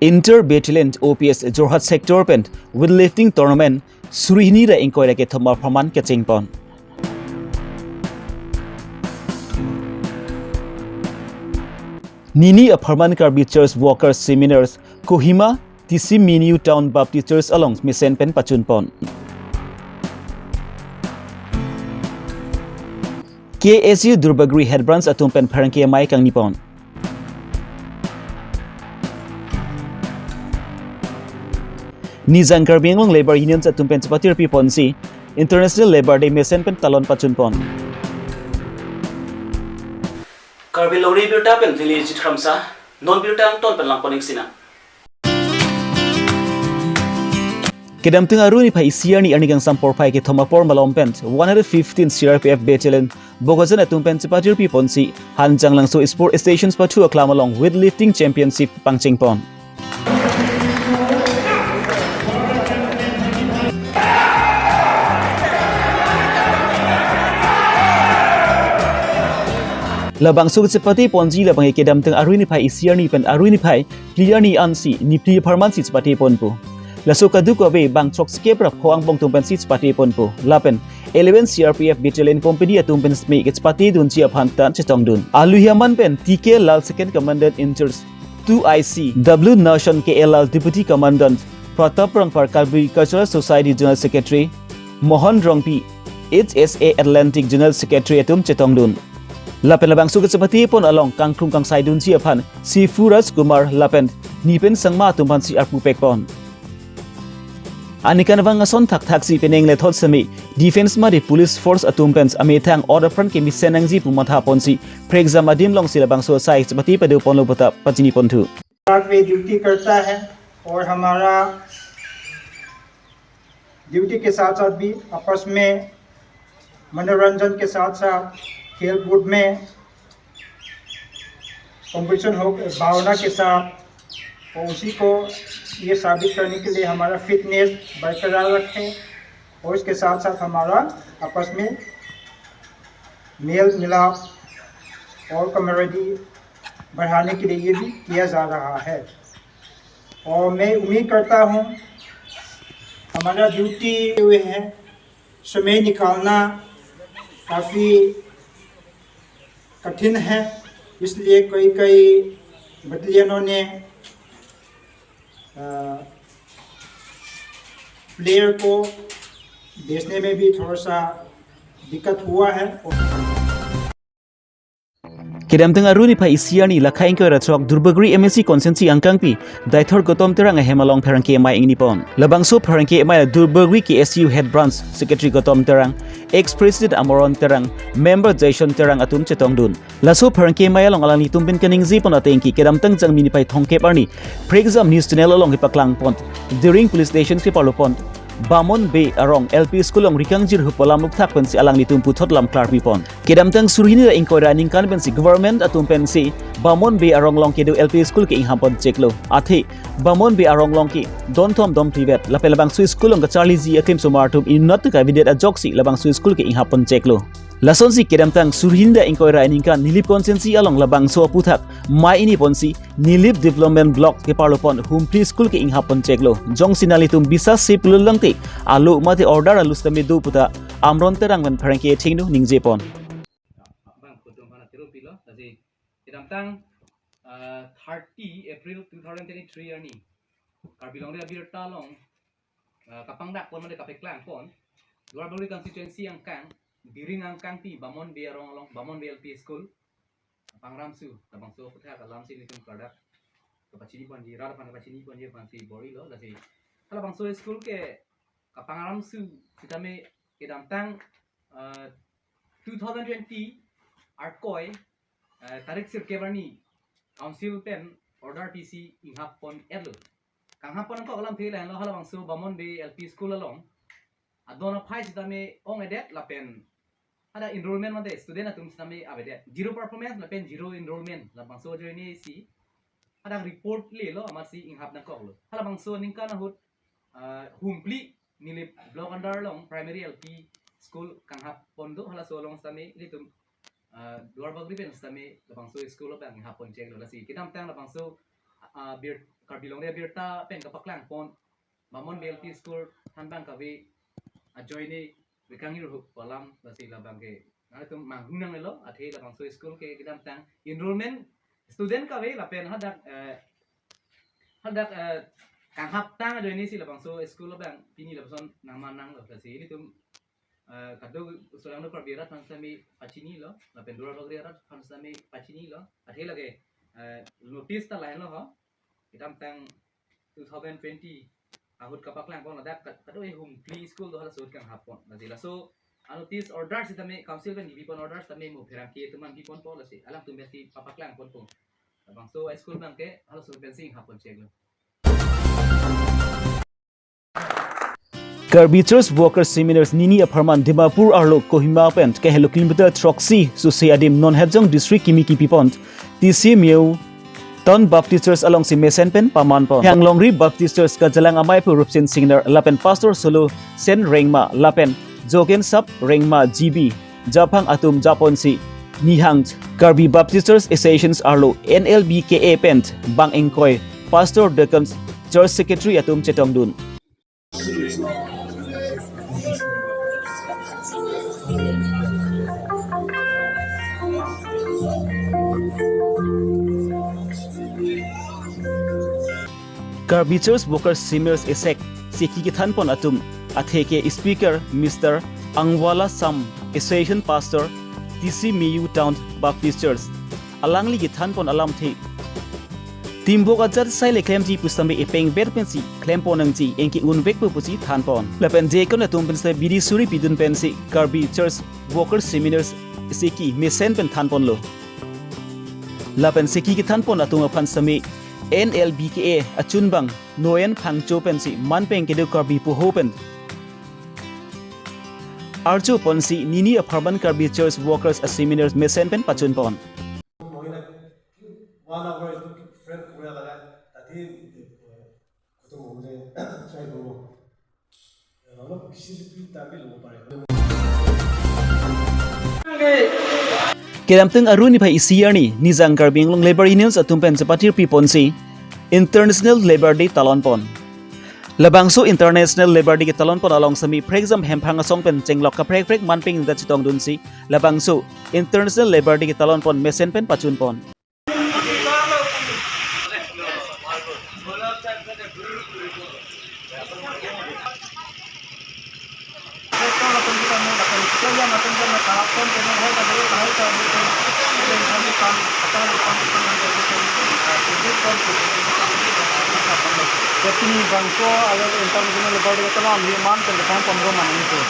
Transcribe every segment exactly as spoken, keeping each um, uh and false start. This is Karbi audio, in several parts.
Inter Battalion O P S Jorhat Sector pen weightlifting tournament suri hini ra ingkoi ra kethom apharman kechengpon. Nini apharman Karbi Church Workers Seminars Kohima T C Mini Town Baptist Church along mesen pen pachunpon. K S U Durbagori Head Branch atum pen pherangke amei kangnipon. Nijang Karbi Anglong Labour Unions atum pen chepatiri piponsi International Labour Day mesen pen talon pachunpon. Karbi Longri Birta pen Village Tramsa, non birta angton pen langpon ingsina. Kedamtang Aru niphai isi arni arni kangsam porphai kethom apor malom pen one hundred fifteen C R P F Battalion Bokajan atum pen chepatiri piponsi Hanjanglangso Sport Stations pathu aklam along weightlifting championship pangchengpon. Labangso chepate ponji labang kedamtang Aru niphai isi arni pen Aru niphai phli arni ansi niphli apharmansi chepate ponpo. Laso kadokave bang choksikep ra pho angbong atum pensi chepate ponpo. Lapen eleven C R P F Battalion Company atum pen smi kechepate dunji aphan tan chetongdun. Aluhiaman pen T K Lal Second Commandant in Charge two I C, W Nation K L Lal Deputy Commandant, Pratap Rongphar Karbi Cultural Society General Secretary, Mohan Rongpi, H S A Atlantic General Secretary atum chetongdun. Lapen labangso kechepate pon along kangkrung kangsai dunji aphan Sifu Raj Kumar lapen Nipen Sangma atum aphansi arpu pekpon. Aningkanvang ason thakthaksi penang lethot semi Defence mate Police Force atum pen amethang order aphan kemesen nangji pu mathaponsi prekjam adim alongsi labangso asai chepate padoponlo puta pachiniponthu. विभाग में ड्यूटी करता है और हमारा ड्यूटी के साथ साथ भी आपस में मनोरंजन के साथ साथ खेल कूद में कंपटीशन हो, भावना के साथ, और उसी को ये साबित करने के लिए हमारा फिटनेस बरकरार रखें और इसके साथ साथ हमारा आपस में मेल मिलाप और कमरेडी बढ़ाने के लिए ये भी किया जा रहा है। और मैं उम्मीद करता हूँ हमारा ड्यूटी हुए हैं, समय निकालना काफ़ी कठिन है, इसलिए कई कई बटालियनों ने प्लेयर को भेजने में भी थोड़ा सा दिक्कत हुआ है। Kedamtang Aru niphai isi arni lakha ingkoi ra throk Durbagori M A C constituency angkangpi Daithor Gautam Terang ahem along pherangke amei ingnipon. Labangso pherangke amei Durbagori K S U Head Branch Secretary Gautam Terang, Ex President Amoron Terang, Member Jason Terang atum chetongdun. Laso pherangke amei along alanglitum pen kaningjepon atengke kedamtang Jangmi niphai thomkep arni prekjam news channel along kepaklangpon, Diring Police Station keparlopon Bamon Bey arong L P School along rikangjir hupo lam ukthak pensi alanglitum puthot lam klarpipon. Kedamtang suri hini ra ingkoi ra aningkan pensi government atum pensi Bamon Bey arong along kedo L P School ke-inghap poncheklo. Athe Bamon Bey arong along ke donthom domphli vet lapen labangso school along kacharliji aklim somar atum inut kavidet ajoksi labangso school ke-inghap poncheklo. Lasonsi kedamtang suri hini ra ingkoi ra aningkan Nilip constituency along labangso aputhak amei ingniponsi Nilip Development Block keparlopon Humphli School ke-inghap poncheklo. Jongsi nanglitum bisas si pulo tangte alo mate order alu sitame do puta Amron Terang pen pherangke athengno ningjepon. Bang kutum hana tiru pilo, lasi kedamtang, eh, thirty April two thousand twenty-three arni Karbi Longri Abirta along, eh, kapangdakpon mate kapeklangpon Duarbagori constituency angkang, Diring angkangpi Bamon Bey arong along, Bamon Bey L P School, Pangram su, labangso aputhak alamsi nelitum klardak kapachiniponji, rat aphan kapachiniponji aphansi bor-ilo, lasi halabangso school ke kapangram su sitame kedamtang, eh, two thousand twenty Arkoi, eh, tarik sirkep arni Council pen order pisi inghap pon-etlo. Kanghap pon nangkok alamthe lahenlo, halabangso Bamon Bey L P School along adon aphai sitame ong-edet lapen hadak enrollment mate student atum sitame avedet. Zero performance lapen zero enrollment labangso ajoine si hadak report lelo amatsi inghap nangkoklo. Halabangso aningkan ahut, ah, Humphli Nilip Block under along primary L P school kanghap pon do, halaso along sitame ilitum, ah, Duarbagori pen sitame labangso school abang inghap poncheklo, lasi kedamtang labangso ah, bir, Karbi Longri Abirta pen kapaklang pon, Bamon B L P School thanbang kave ajoine vekangir hu palam lasi labang ke. Nangtum manghunang lo, athe labangso school ke kedamtang enrollment student kave lapen hadak, eh, hadak, eh, kanghaptang ajoine si labangso school labang pini lapuson nangmanang lo lasi ilitum, eh, kado sulang do Karbi arat aphan sami pachinilo, lapen Duar Bagori arat aphan sami pachinilo. Athe lake, eh, notice ta lahenlo ho. Kedamtang two thousand twenty ahut kapaklang pon ladak kat-, kado e hum phli school do halaso ahut kanghap pon. Lasi laso a-notice order sitame council pen kipi pon order sitame mo pherangke atum aphan pi ponpo lasi alangtum pensi papaklang ponpo. Labangso school abang ke halaso pensi hap pon chek lo. Karbi Church Workers Seminars nini apharman Dimapur arlo Kohima pen kahelo kilometer throksi susi adim non Hejong District kimi kipi pon T C Miao Town Baptist Church alongsi mesen pen paman pon. Hanglongri Baptist Church kajalang amei pu Rupsin Singnar lapen Pastor Solo Sen Rengma lapen Jogen Sap Rengma G B japhang atum japonsi nihang Karbi Baptist Church Associations arlo N L B K A pen bang ingkoi Pastor Deacons Church Secretary atum chetongdun. Karbi Church Workers Seminars esek seki kethan pon atum atheke speaker Mister Angwala Sam, Association Pastor, T C Miao Town Baptist Church, alangli kethan pon alamthe, timbok ajat sai le klemji pusitame epeng ber pensi klem pon nangji, anke unvekpo pusi than pon. Lapen deacon atum pen sitame bidi suri pidun pensi Karbi Church Workers Seminars seki mesen pen than ponlo. Lapen seki kethan pon atum aphan sitame N L B K A achunbang Noen Phangcho pensi man pen kedo Karbi puho pen archo ponsi nini apharman Karbi Church Workers Seminars mesen pen pachun pon. One hour itu friend kuya laga tadi kutu mule chai dulu. Kedamtang Aru niphai isi arni Nijang Karbi Anglong Labour Unions atum pen chepatir pi ponsi International Labour Day talon pon. Labangso International Labour Day ketalon pon along sitame prekjam hemphang asong pen chenglok kaprek prek man pen ingda chetongdunsi labangso International Labour Day ketalon pon mesen pen pachun pon. Jadi bangso ayo international level dia telah ambil man tentang pondro man itu.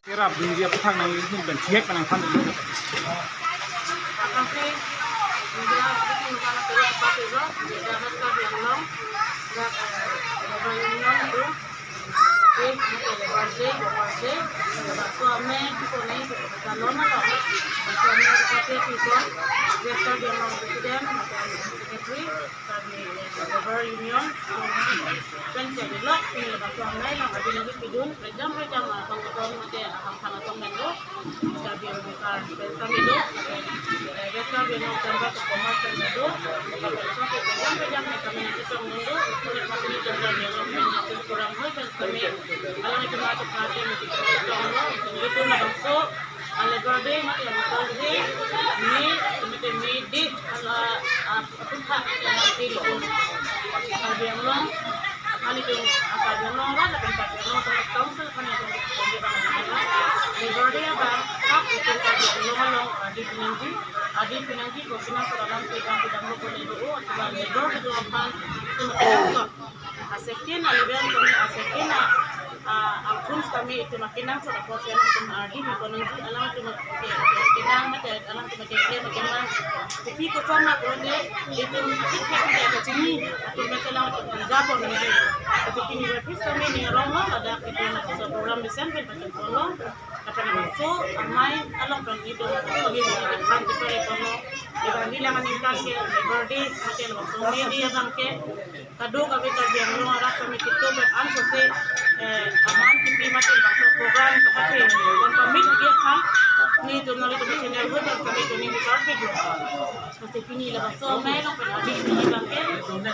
Kerap di dia petang nang ini dan siap menang kan. Secretary, Karbi Labour Union, pen chelok, pini labangso amei along adi nangji pidun, rejang rejang, ah, pangketong mate, ah, hang hang atong nanglo, Karbi Anglong Labour, pen kami do, eh, West Karbi Anglong Chamber of Commerce pen do, rejang rejang, kami nangchetong nanglo, kami nangchetong nanglo, kami alang itu masuk parti, nangchetong nanglo, itu labangso, ah, Labour Day, mate, ah, Labour Day, May, mate, May di, ala, ah, Karbi Anglong, kali itu, ah, Karbi Anglong, lapen Karbi Anglong Autonomous Council, kali itu, Labour Day abang, sab itu Karbi Anglong along, ah, adi pinangji, adi pinangji, kosina saralam, pidang pidang lo kali itu, oh, aturan Labour itu aphan, itu macam, ah, second, ah, Labour kami, ah, second, ah, Ah, angthun sitame itum akenangsot apotsi alangtum ardi pi ponangji, alangtum ke, ke, kenang mate alangtum keklem akemang kopi kosonma pulote itum thik thik ke kachini atum mate alangtum anja ponangji. Itum pini berpis kami ning arong lo, ladak itum laso program mesen pen pachun ponlo. Lapen labangso amei along pen itum kami kami kan kita itum lo. Itum bilang aningkan ke birthday mate labangso birthday abang ke kadokave Karbi Anglong arat kami kedo pen ansose, eh, aman kipi mate labangso program kapathe pen pamit dia aphan nelitum nelitum channel ho pen kami tuni di karpik lo. Mate pini labangso amei along pen ardi pi abang ke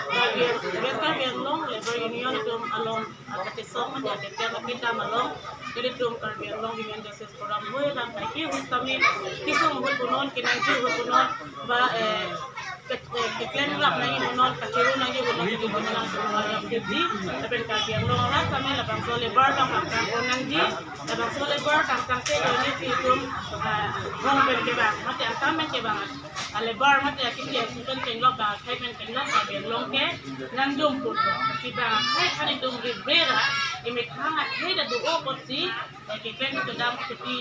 Karbi, West Karbi Anglong Labour Union itum along akachesong mate aketep akidam along nelitum Karbi Anglong Women Justice Forum hui abang kaike hus kami kesung ahut punon, kenangji ahut punon, ba, eh, ke, eh, keklem lap nangji punon, kacheru nangji punon, itum punon langsung punon yang kiji. Lapen Karbi Anglong arat kami labangso labour abang kangkang pon nangji, labangso labour kangkang te doni si itum, ah, rong pen kevang mate angkang pen kevang, ah, labour mate akiki asu pen kenglok, akhei pen kenglok, Karbi Anglong ke nangjum put. Si bang akhei aphan itum ribre ra, imethang akhei ta do-o apotsi, eh, keklem kedam kepi,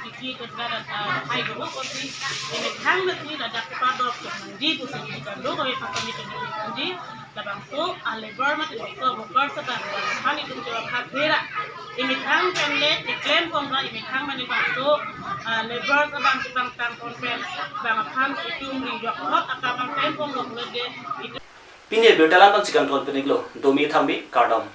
kepi kedam, ah, akhei do-o apotsi, imethang mate ladak kepadok nangji pusi itum kadokave pahami nangji. Labangso a labour mate labangso workers abang aphan itum kevang khakhera. Imethang pen le keklem pon ra, imethang pen labangso, ah, labour abang kepangtang pon pen bang aphan itum ringjok hot akam abang klem pon lok le de itum. Pini abirta la-an pen si kangton pon-iklo, domi thanbi, kardom.